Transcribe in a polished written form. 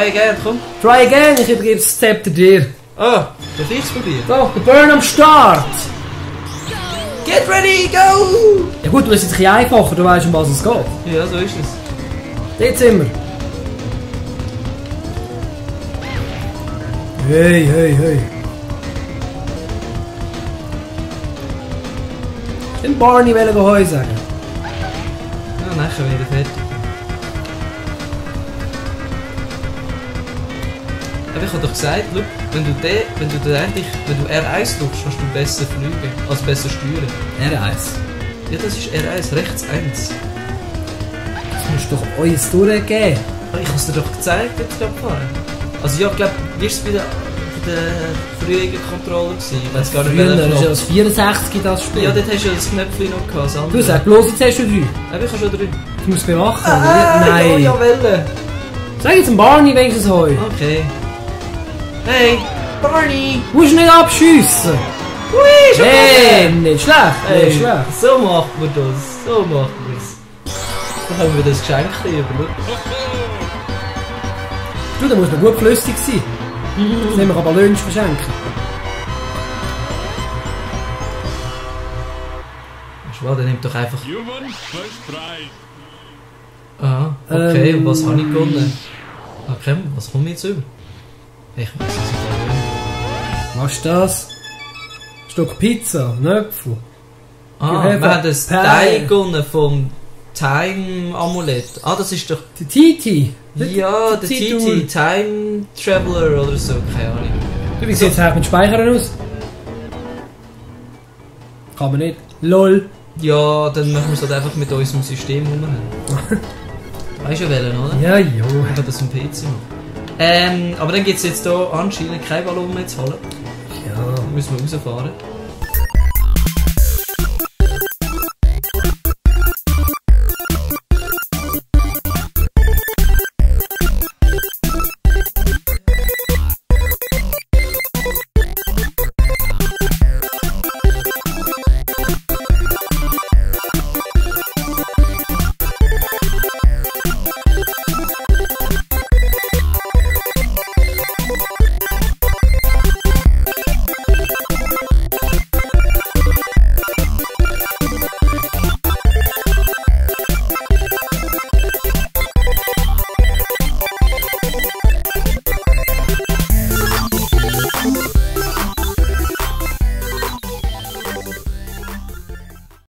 Try again, komm. Try again, ich übergebe das Zepter dir. Ah, darf ich es probieren? Doch, der Börn am Start. Get ready, go! Ja gut, du bist jetzt ein bisschen einfacher, du weißt, um was es geht. Ja, so ist es. Dort sind wir. Hey, hey, hey. Den Barney wollen wir Heu sagen. Ja, nachher wieder fertig. Aber ich habe doch gesagt, look, wenn du R1 drückst, kannst du besser fliegen, also besser steuern. R1. Ja, das ist R1, rechts 1. Das musst du doch alles durchgeben. Aber ich habe es dir doch gezeigt, jetzt gerade fahren. Also ja, ich glaube, wie war es bei der früheren Controller gewesen? Ich weiß gar nicht mehr. Früher, das ist ja das 64 das Spiel. Ja, dort hast du ja das Knöpfchen noch gehabt, das Du sag bloß, jetzt hast du 3. Ja, ich habe schon 3. Du musst bewachen, oder? Nein. Ja, Welle. Sag jetzt dem Barney wenigstens Heu. Okay. Hey, Barney! Du musst nicht abschiessen. Ui, schon Hey, nicht schlecht, hey, nicht schlecht. so macht man das, so macht man es. Dann haben wir das Geschenk über. Du, da muss man gut flüssig sein. Das nehmen wir aber Lunch verschenken. Schwade, der nimmt doch einfach... Ah, okay, und was habe ich gewonnen? Okay, was kommt mir jetzt über? Ich weiß es nicht. Was ist das? Ein Stück Pizza, Nöpfel. Ah, wir haben das Teil gewonnen vom Time-Amulett. Ah, das ist doch... Der Titi. Ja, der Titi, Time Traveler oder so, keine Ahnung. Du, wie sieht es eigentlich mit Speichern aus? Kann man nicht. LOL. Ja, dann machen wir es halt einfach mit unserem System rumhängen. Weißt du wählen, oder? Ja, jo. Ich kann das am PC machen. Aber dann gibt es jetzt hier anscheinend kein Ballon mehr zu holen. Ja. Dann müssen wir rausfahren.